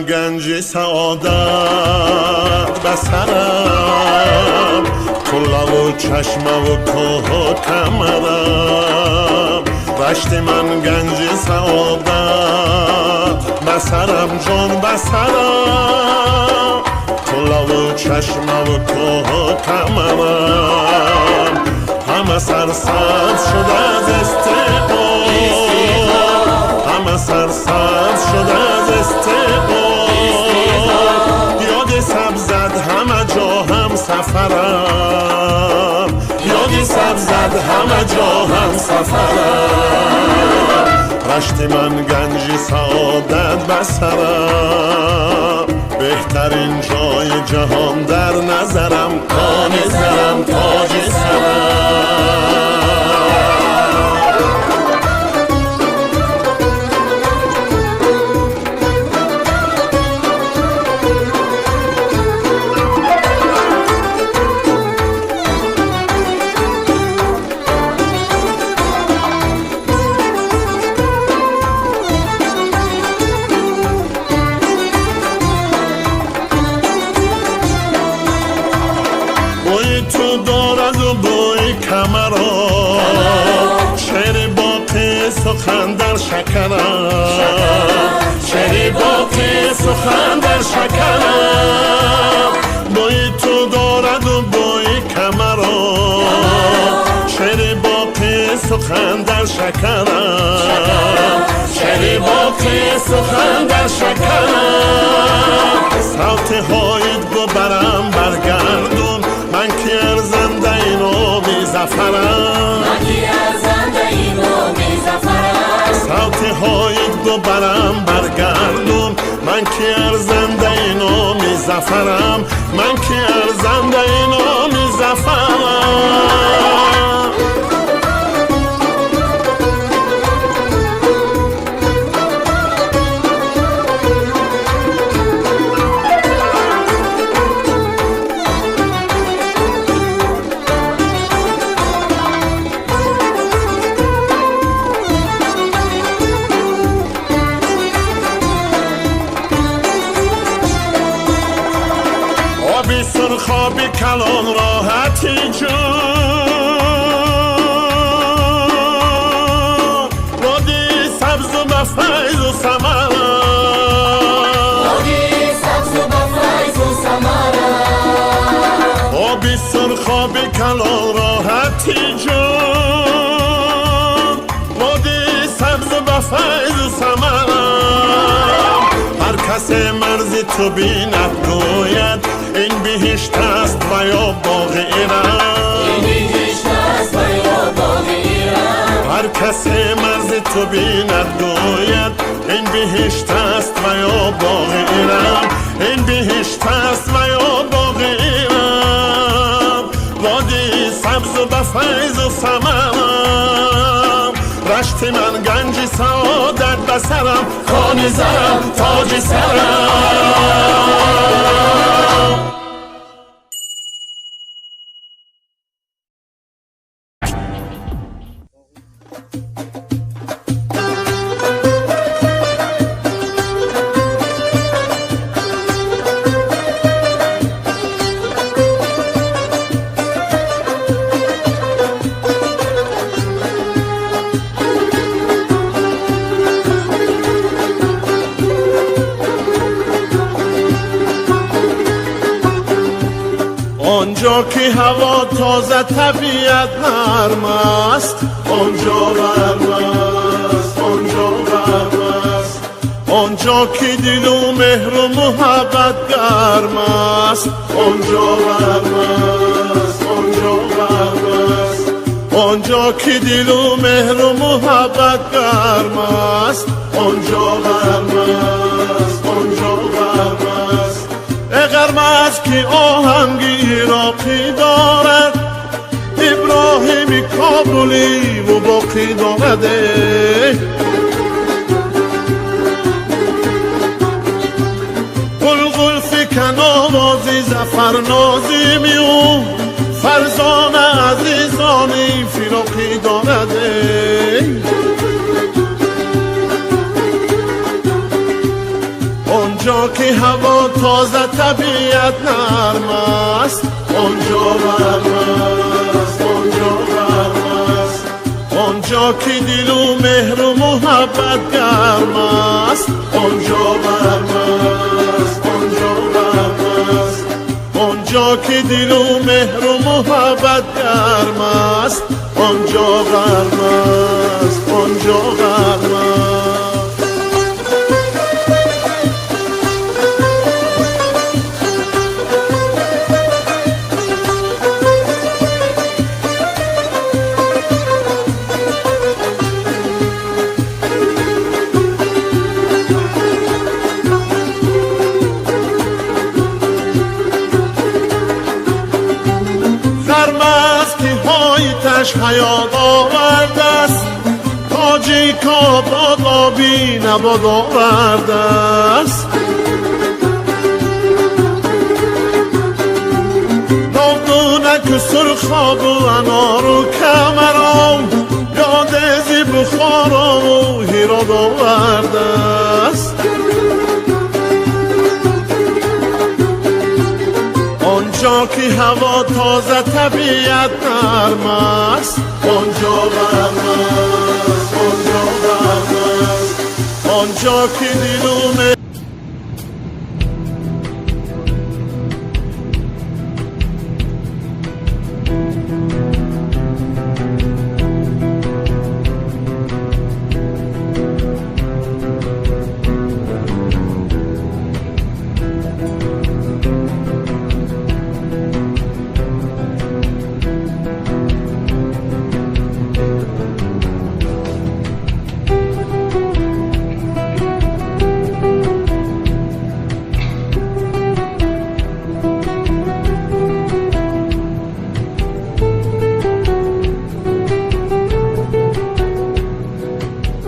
گنج سعادت به سرم، کلا و چشمه و کوه و کمرم. رشت من گنج سعادت به سرم، جان به سرم، کلا و چشمه و کوه و کمرم. همه سرسبز شده از استقلال، همه سرسبز شده از استقلال. یاد سبزد همه جا هم سفرم، یاد سبزد همه جا هم سفرم. رشت من گنج سعادت به سرم، بهترین جای جهان در نظرم، کان زرم تاج سرم. سخن در شکرم، شعر باقی سخن در شکرم. بوی تو دارد و بوی کمرم، شعر باقی سخن در شکرم، شعر باقی سخن در شکرم. صوت هایت گو برم برگردون، من که ارزنده اینو می زفرم، صوت هایت گو برم برگردون، من که ارزنده اینو می زفرم، من که ارزنده اینو می زفرم. سرخابی کلان راحتی جون، وادی سبز و بفیض و ثمرم، وادی سبز و بفیض و ثمرم. آبی سرخابی کلان راحتی جون، وادی سبز و بفیض و ثمرم. هر کس مرز تو بیند گوید این بهشت است و یا باغ ارم، این بهشت است و یا باغ ارم. هر کس مرز تو بیند گوید این بهشت است و یا باغ ارم، این بهشت است و یا باغ ارم. وادی سبز و بفیض و ثمرم، رشت من گنج سعادت به سرم، کان زرم تاج سرم. آنجا که هوا تازه طبیعت نرم است، آنجا غرم است، آنجا غرم است. آنجا که دل و مهر و محبت گرم است، آنجا غرم است، آنجا غرم است. آنجا که دل و مهر و محبت گرم است، آنجا غرم است، آنجا غرم است. غرم است که آهنگی عراقی دارد، ابراهیم کابلی و باقی دارد. قلقل فکن آوازی ظفر نازیمی او، فرزانه عزیزانی فراقی دارد. آنجا که ки ҳаво тоза, табиат нарм аст, онҷо ғарм аст, онҷо ғарм аст. Онҷо ки дилу меҳру муҳаббат гарм аст, онҷо ғарм аст, онҷо ғарм аст. Онҷо ки дилу меҳру муҳаббат гарм аст, онҷо ғарм аст, онҷо ғарм аст. Ғарм аст ки ҳои таш ҳаёт овардааст, тоҷик обод оби набод овардааст. Нодунаку сурхобу анору камаром ёдези Бухорову Ҳирод овардааст. Онҷо ки ҳаво тоза, табиат нарм аст, онҷо ғарм аст, онҷо ғарм аст. Онҷо ки дилу